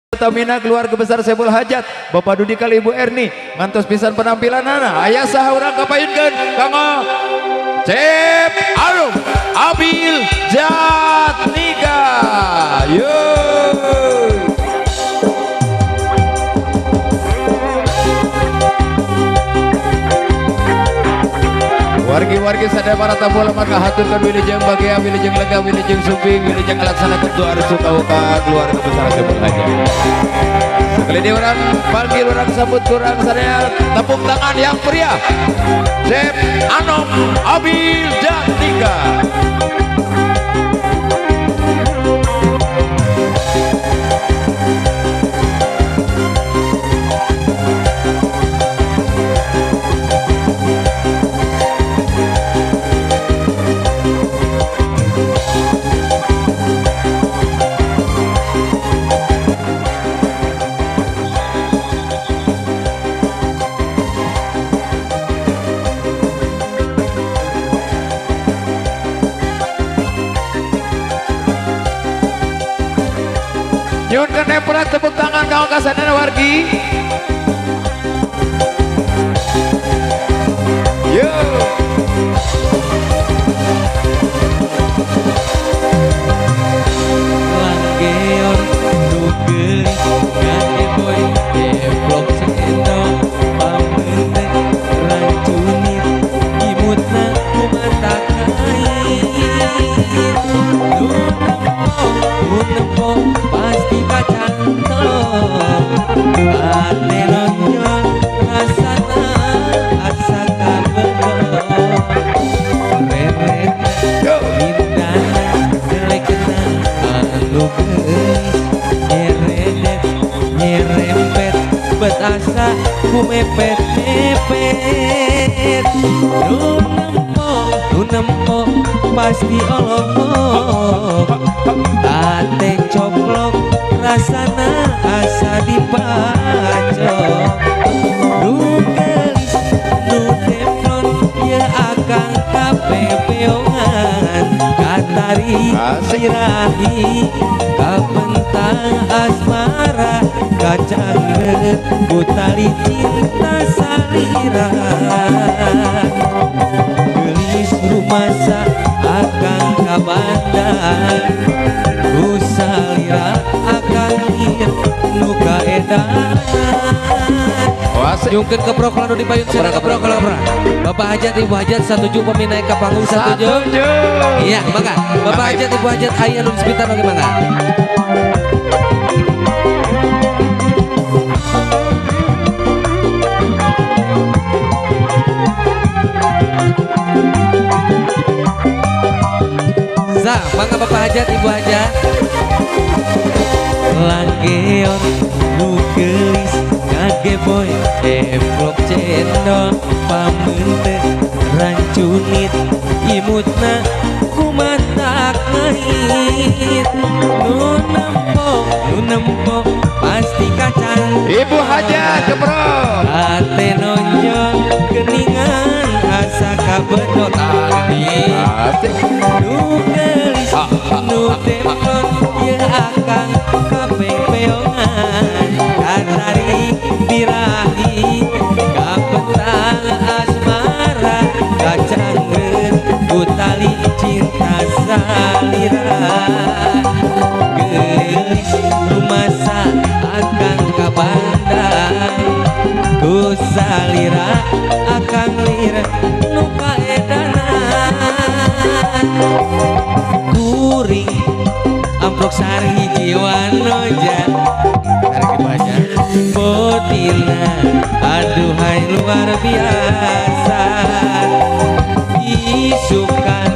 Utamina keluarga besar Saiful Hajat, Bapak Dudi kali Ibu Erni, ngantos pisan penampilanana. Aya saha urang kapayunkeun kanggo Cep Arum Abil Jatnika. Yo. Wargi-wargi sadaya para tamu lemah kahaturkeun wilujeng bagea, wilujeng lega, wilujeng sumping, wilujeng ngalaksanakeun doa restu ka keluarga besar Saiful Hajat. Sekali di orang panggil orang sambut kurang sadaya tepuk tangan yang pria. Cep Anom Abil Jatnika. Nyuhun kenepra tepuk tangan kanggo kasadayana wargi. Yo. Langgeor nu geulis ngageboy deplok cendol pameute rancunit imutna ku mata kait. Nu nempo pasti kacantol ate nonjol rasana asa kabedol reret mindana jelekna anu geulis nyeredet nyerempet bet asa ku mepet mepet. Nu nempo pasti olohok ate coplok rasana asa dipacok. Nu geulis nu teflon ye akang kapepeongan katari sirahi kapentang asmara kacangreut ku tali cinta salira. Geulis rumasa akang kabandang ku salira akang lir nu kaedan. Nyungkeun keprok lanu di payun sana keprok keprok. Bapak Hajat Ibu Hajat satuju pami naik ke panggung satuju. Iya, mangga. Bapak Hajat Ibu Hajat aya nu di sekitar oge mangga. Sa, mangga Bapak Hajat Ibu Hajat. Langgeor nu geulis ngageboy deplok cendol pameute rancunit imutna ku mata kait. Nu nempo pasti kacang Ibu Hajat keprok ate nonjol geningan asa kabedol tadi. Nu geulis nu teflon ye akang kapepeongan katari birahi kapetang asmara kacangreut ku tali cinta salira. Geulis rumasa akang kabandang ku salira akang lir nu kaedanan. Kuring amprok sari jiwa noja bodina aduhai luar biasa. Isukan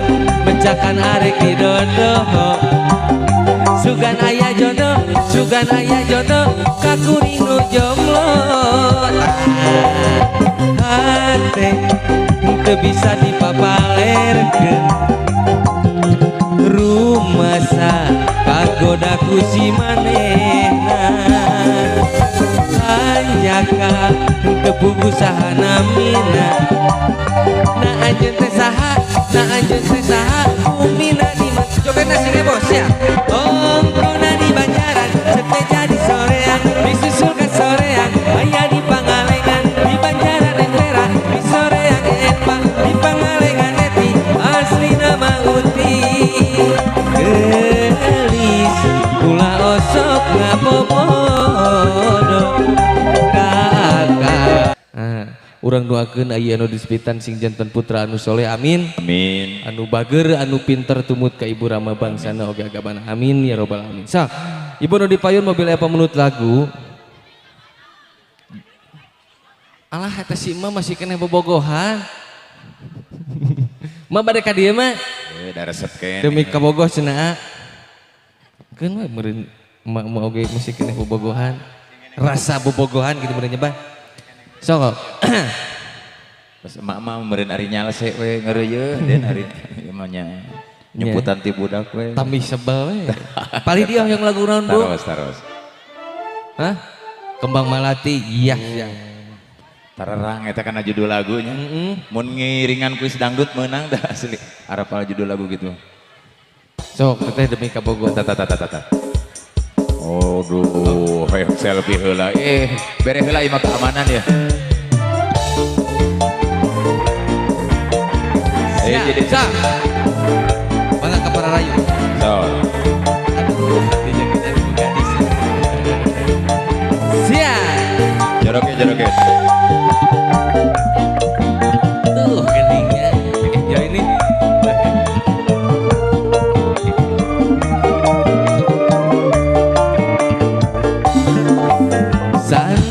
mecakan arek di dodo sugan ayah jodoh sugan ayah jodoh kakuring nu jomblo. Hate teu bisa dipapalerkeun rumasa kagoda ku si manehna. Hanjaka teu puguh saha namina na anjeun teh saha na anjeun teh saha umina di jogetna sing bos ya. Ongkona di Banjaran sete jadi sorean. popodo kakak. Urang doakeun aya anu disepitan sing janten putra anu soleh, amin. Amin. Anu bager, anu pinter tumut ka ibu rama bangsana oge agamana, amin ya robbal alamin. Sa, ibu nu dipayun mobil apa menurut lagu? Alah eta si emak masih kena bobogohan. Emak bade ka dieu mah? Da resep keneh. Demi kabogoh cenah. Keun we meureun emak-emak oge masih kena bobogohan. Rasa bobogohan gitu meureun nya, Bah. Sok. Pas emak-emak meureun ari nyalse we ngeureuyeuh den ari ieu mah nya nyumputan ti budak we. Tambih sebel we. Palih dia yang lagu naon, Bu? Taros, taros. Hah? Kembang Malati. Iya, iya. Tarerang eta kana judul lagunya. Mun ngiringan kuis dangdut meunang dah asli. Arapal judul lagu gitu. Sok teh demi kabogoh. Ta ta ta ta ta. Aduh, hoyong selfie heula. Bere heula ieu mah keamanan ya. Jadi sa. Mana ka para rayu? So. Aduh, dijaga gadis. Siap. Joroke, joroke.